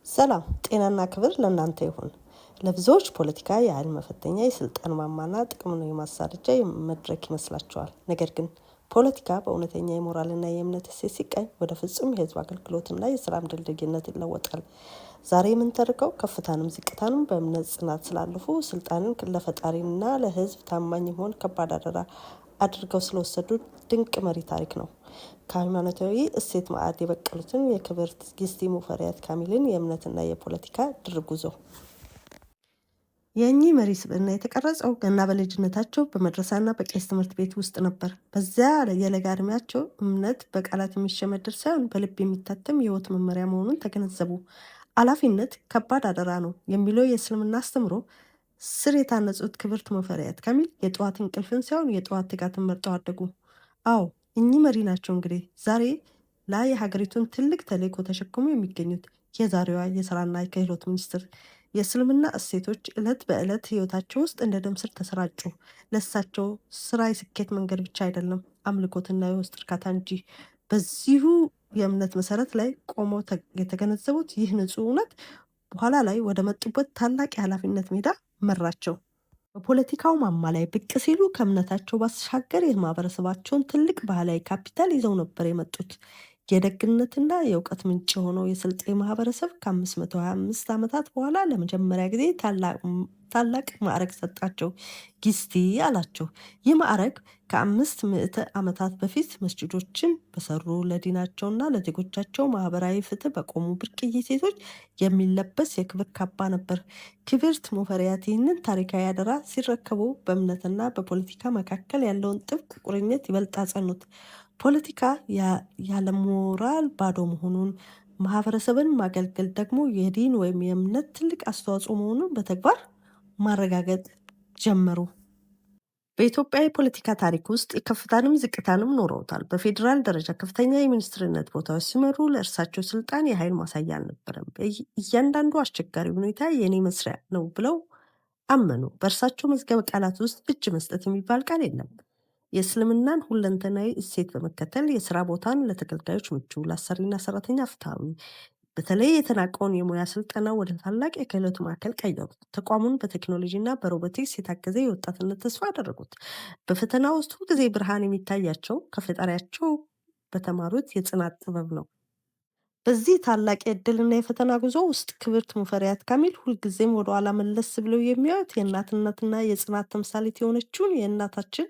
ሰላም፣ ጤናና ክብር ለእናንተ ይሁን። ለብዙዎች ፖለቲካ የኃይል መፈተኛ፣ የስልጣን ማማና ጥቅምን የማሳደጃ መድረክ ይመስላቸዋል። ነገር ግን ፖለቲካ በእውነተኛ የሞራልና የእምነት እሴት ሲቃኝ ወደ ፍጹም የሕዝብ አገልግሎትና የሰላም ድልድይነት ይለወጣል። ዛሬ የምንተርከው ከፍታንም ዝቅታንም በእምነት ጽናት ስላለፉ፣ ስልጣንን ለፈጣሪና ለሕዝብ ታማኝ መሆን ከባድ አደራ አድርገው ስለወሰዱ ድንቅ መሪ ታሪክ ነው። ከሃይማኖታዊ እሴት ማዕድ የበቀሉትን የክብርት ጊስቲ ሙፈሪያት ካሚልን የእምነትና የፖለቲካ ድርብ ጉዞ። የእኚህ መሪ ስብዕና የተቀረጸው ገና በልጅነታቸው በመድረሳና በቄስ ትምህርት ቤት ውስጥ ነበር። በዚያ የለጋ ዕድሜያቸው እምነት በቃላት የሚሸመደድ ሳይሆን በልብ የሚታተም የሕይወት መመሪያ መሆኑን ተገነዘቡ። ኃላፊነት ከባድ አደራ ነው የሚለው የእስልምና አስተምህሮ ስር የታነጹት ክብርት ሙፈሪያት ካሚል የጠዋት እንቅልፍን ሳይሆን የጠዋት ትጋትን መርጠው አደጉ። አዎ፣ እኚህ መሪ ናቸው እንግዲህ ዛሬ ላይ የሀገሪቱን ትልቅ ተልዕኮ ተሸክሞ የሚገኙት የዛሬዋ የስራና የክህሎት ሚኒስትር። የእስልምና እሴቶች ዕለት በዕለት ሕይወታቸው ውስጥ እንደ ደም ስር ተሰራጩ። ለእሳቸው ስራ የስኬት መንገድ ብቻ አይደለም፣ አምልኮትና የውስጥ እርካታ እንጂ። በዚሁ የእምነት መሰረት ላይ ቆመው የተገነዘቡት ይህ ንጹህ እውነት በኋላ ላይ ወደ መጡበት ታላቅ የኃላፊነት ሜዳ መራቸው። በፖለቲካው ማማ ላይ ብቅ ሲሉ ከእምነታቸው ባሻገር የማህበረሰባቸውን ትልቅ ባህላዊ ካፒታል ይዘው ነበር የመጡት። የደግነትና የእውቀት ምንጭ የሆነው የስልጤ ማህበረሰብ ከ525 ዓመታት በኋላ ለመጀመሪያ ጊዜ ታላቅ ማዕረግ ሰጣቸው። ጊስቲ አላቸው። ይህ ማዕረግ ከ5 ምዕተ ዓመታት በፊት መስጂዶችን በሰሩ፣ ለዲናቸውና ለዜጎቻቸው ማህበራዊ ፍትህ በቆሙ ብርቅዬ ሴቶች የሚለበስ የክብር ካባ ነበር። ክብርት ሙፈሪያት ይህንን ታሪካዊ አደራ ሲረከቡ በእምነትና በፖለቲካ መካከል ያለውን ጥብቅ ቁርኝት ይበልጥ አጸኑት። ፖለቲካ ያለ ሞራል ባዶ መሆኑን፣ ማህበረሰብን ማገልገል ደግሞ የዲን ወይም የእምነት ትልቅ አስተዋጽኦ መሆኑን በተግባር ማረጋገጥ ጀመሩ። በኢትዮጵያ የፖለቲካ ታሪክ ውስጥ የከፍታንም ዝቅታንም ኖረውታል። በፌዴራል ደረጃ ከፍተኛ የሚኒስትርነት ቦታዎች ሲመሩ ለእርሳቸው ስልጣን የኃይል ማሳያ አልነበረም። እያንዳንዱ አስቸጋሪ ሁኔታ የእኔ መስሪያ ነው ብለው አመኑ። በእርሳቸው መዝገበ ቃላት ውስጥ እጅ መስጠት የሚባል ቃል የለም። የእስልምናን ሁለንተናዊ እሴት በመከተል የስራ ቦታን ለተገልጋዮች ምቹ፣ ለአሰሪና ሰራተኛ ፍትሐዊ፣ በተለይ የተናቀውን የሙያ ስልጠና ወደ ታላቅ የክህሎት ማዕከል ቀየሩት። ተቋሙን በቴክኖሎጂ እና በሮቦቲክስ የታገዘ የወጣትነት ተስፋ አደረጉት። በፈተና ውስጥ ሁልጊዜ ብርሃን የሚታያቸው ከፈጣሪያቸው በተማሩት የጽናት ጥበብ ነው። በዚህ ታላቅ የዕድልና የፈተና ጉዞ ውስጥ ክብርት ሙፈሪያት ካሚል ሁልጊዜም ወደኋላ መለስ ብለው የሚያዩት የእናትነትና የጽናት ተምሳሌት የሆነችውን የእናታችን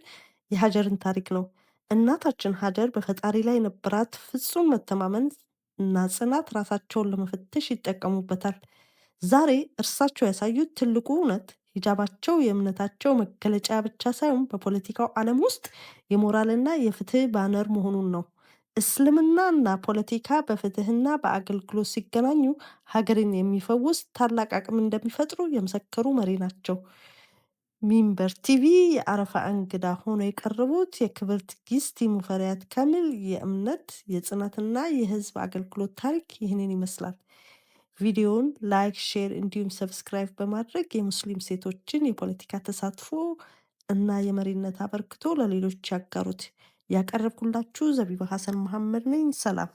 የሀጀርን ታሪክ ነው። እናታችን ሀጀር በፈጣሪ ላይ የነበራት ፍጹም መተማመን እና ጽናት ራሳቸውን ለመፈተሽ ይጠቀሙበታል። ዛሬ እርሳቸው ያሳዩት ትልቁ እውነት ሂጃባቸው የእምነታቸው መገለጫ ብቻ ሳይሆን በፖለቲካው ዓለም ውስጥ የሞራልና የፍትህ ባነር መሆኑን ነው። እስልምናና ፖለቲካ በፍትህና በአገልግሎት ሲገናኙ ሀገርን የሚፈውስ ታላቅ አቅም እንደሚፈጥሩ የመሰከሩ መሪ ናቸው። ሚንበር ቲቪ የአረፋ እንግዳ ሆነው የቀረቡት የክብርት ጊስቲ ሙፈሪያት ካሚል የእምነት፣ የጽናትና የህዝብ አገልግሎት ታሪክ ይህንን ይመስላል። ቪዲዮውን like፣ share እንዲሁም subscribe በማድረግ የሙስሊም ሴቶችን የፖለቲካ ተሳትፎ እና የመሪነት አበርክቶ ለሌሎች ያጋሩት። ያቀረብኩላችሁ ዘቢባ ሀሰን መሐመድ ነኝ። ሰላም።